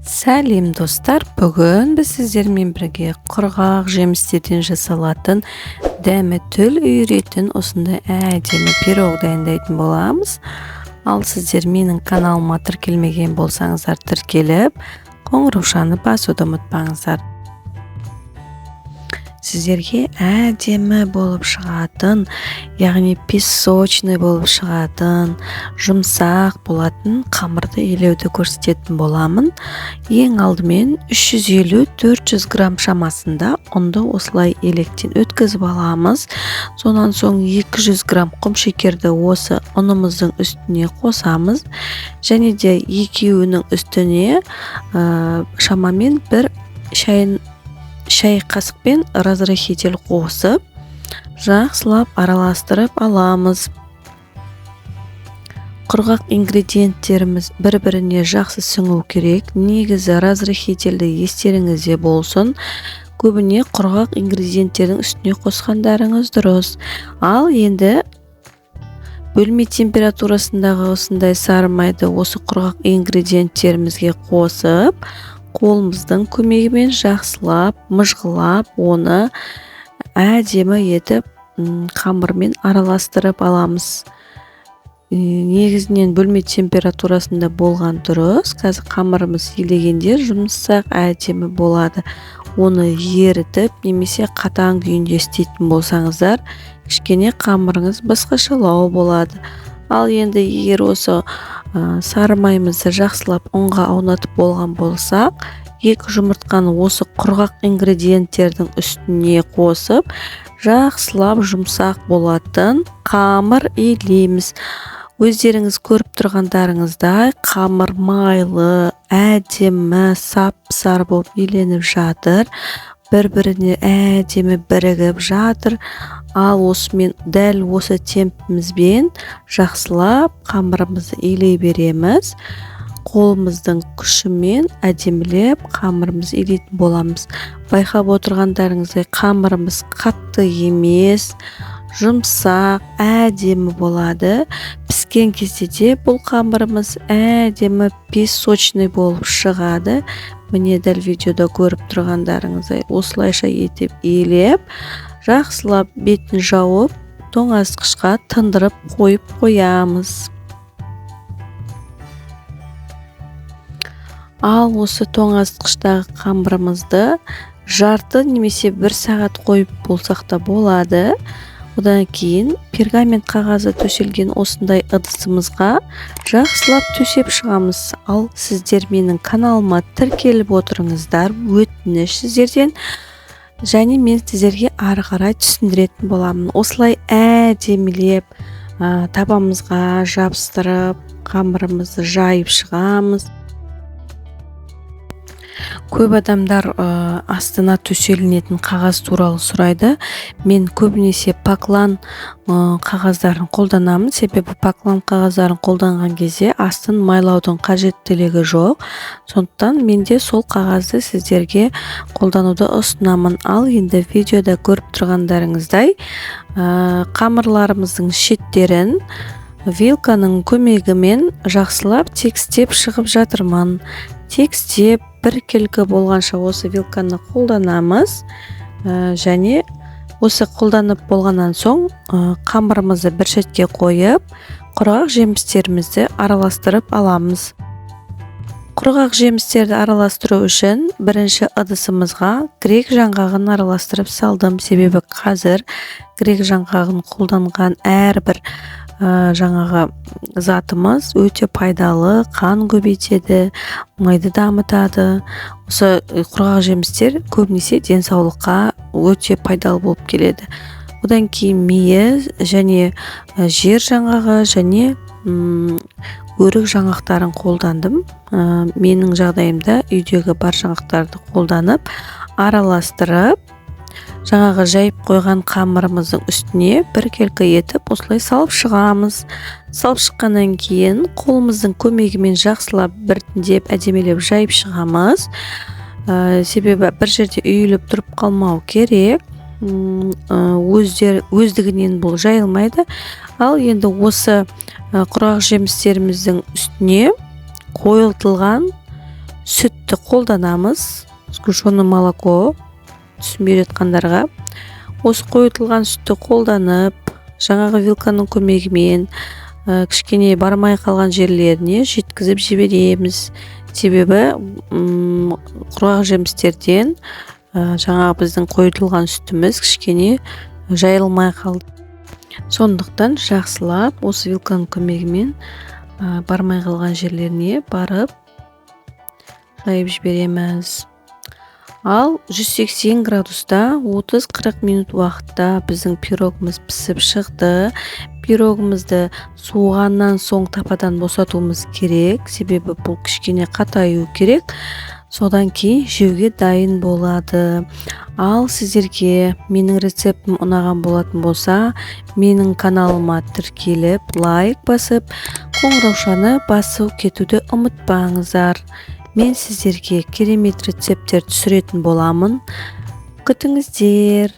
Сәлем, достар! Бүгін біз сіздермен бірге құрғақ жемістерден жасалатын, дәмі тіл үйіретін осындай әдемі пирог дайындайтын боламыз. Ал сіздер менің каналыма тіркелмеген болсаңыздар, тіркеліп, қоңыраушаны басуды ұмытпаңыздар. Сіздерге әдемі болып шығатын, яғни песочный болып шығатын, жұмсақ болатын қамырды илеуді көрсететін боламын. Ең алдымен 350-400 грамм шамасында ұнды осылай електен өткізіп аламыз. Сонан соң 200 грамм құм шекерді осы ұнымыздың үстіне қосамыз және де екеуінің үстіне шамамен бір шай қасықпен разрыхитель қосып, жақсылап араластырып аламыз. Құрғақ ингредиенттеріміз бір-біріне жақсы сіңу керек. Негізі разрыхительді, естеріңізде болсын, көбіне құрғақ ингредиенттердің үстіне қосқандарыңыз дұрыс. Ал енді бөлме температурасындағы осындай сары майды осы құрғақ ингредиенттерімізге қосып, қолымыздың көмегімен жақсылап мыжғылап, оны әдемі етіп қамырмен араластырып аламыз. Негізінен бөлме температурасында болған дұрыс. Қазір қамырымыз илегенде жұмсақ, әдемі болады. Оны ерітіп немесе қатаң күйінде істейтін болсаңыздар, кішкене қамырыңыз басқашалау болады. Ал енді егер осы сары майымызды жақсылап ұнға аунатып болған болсақ, 2 жұмыртқаны осы құрғақ ингредиенттердің үстіне қосып, жақсылап жұмсақ болатын қамыр илейміз. Өздеріңіз көріп тұрғандарыңыздай, қамыр майлы, әдемі, сап-сары болып иленіп жатыр. Бір-біріне әдемі бірігіп жатыр. Ал осымен, дәл осы темпімізбен жақсылап қамырымызды илей береміз. Қолымыздың күшімен әдемілеп қамырымызды илейтін боламыз. Байқап отырғандарыңыздай, қамырымыз қатты емес, жұмсақ, әдемі болады. Піскен кезде де бұл қамырымыз әдемі песочный болып шығады. Міне, дәл видеода көріп тұрғандарыңыздай, осылайша етіп илеп, жақсылап бетін жауып, тоңазытқышқа тындырып қойып қоямыз. Ал осы тоңазытқыштағы қамырымызды жарты немесе бір сағат қойып болсақ та болады. Одан кейін пергамент қағазы төселген осындай ыдысымызға жақсылап төсеп шығамыз. Ал сіздер менің каналыма тіркеліп отырыңыздар, өтініш сіздерден. Және мен сіздерге ары қарай түсіндіретін боламын. Осылай әдемілеп, табамызға жабыстырып, қамырымызды жайып шығамыз. Көп адамдар астына төселінетін қағаз туралы сұрайды. Мен көбінесе паклан қағаздарын қолданамын, себебі паклан қағаздарын қолданған кезде астын майлаудың қажеттілігі жоқ. Сондықтан мен де сол қағазды сіздерге қолдануды ұсынамын. Ал енді видеода көріп тұрғандарыңыздай, қамырларымыздың шеттерін вилканың көмегімен жақсылап текстеп шығып жатырмын. Текстеп біркелкі болғанша осы вилканы қолданамыз. Және осы қолданып болғаннан соң, қамырымызды бір шетке қойып, құрғақ жемістерімізді араластырып аламыз. Құрғақ жемістерді араластыру үшін бірінші ыдысымызға грек жаңғағын араластырып салдым. Себебі қазір грек жаңғағын қолданған әрбір жаңағы затымыз өте пайдалы, қан көбейтеді, миды дамытады. Осы құрғақ жемістер көбінесе денсаулыққа өте пайдалы болып келеді. Одан кейін мейіз және жер жаңғағы және өрік жаңғақтарын қолдандым. Менің жағдайымда үйдегі бар жаңғақтарды қолданып, араластырып, жаңағы жайып қойған қамырымыздың үстіне біркелкі етіп осылай салып шығамыз. Салып шыққаннан кейін қолымыздың көмегімен жақсылап біртіндеп әдемілеп жайып шығамыз. Себебі бір жерде үйіліп тұрып қалмау керек. Өздігінен бұл жайылмайды. Ал енді осы құрғақ жемістеріміздің үстіне қойылтылған сүт Сүтті қолданамыз, сгущенное молоко, түсінбей жатқандарға. Осы қойытылған сүтті қолданып, жаңағы вилканың көмегімен кішкене бармай қалған жерлеріне жеткізіп жібереміз, себебі құрғақ жемістерден жаңағы біздің қойытылған сүтіміз кішкене жайылмай қалды. Сондықтан жақсылап осы вилканың көмегімен бармай қалған жерлеріне барып жайып жібереміз. Ал 180 градуста 30-40 минут уақытта біздің пирогымыз пісіп шықты. Пирогымызды суығаннан соң табадан босатуымыз керек, себебі бұл кішкене қатаю керек, содан кейін жеуге дайын болады. Ал сіздерге менің рецептім ұнаған болатын болса, менің каналыма тіркеліп, лайк басып, қоңыраушаны басып кетуді ұмытпаңыздар. Мен сіздерге керемет рецепттер түсіретін боламын, күтіңіздер.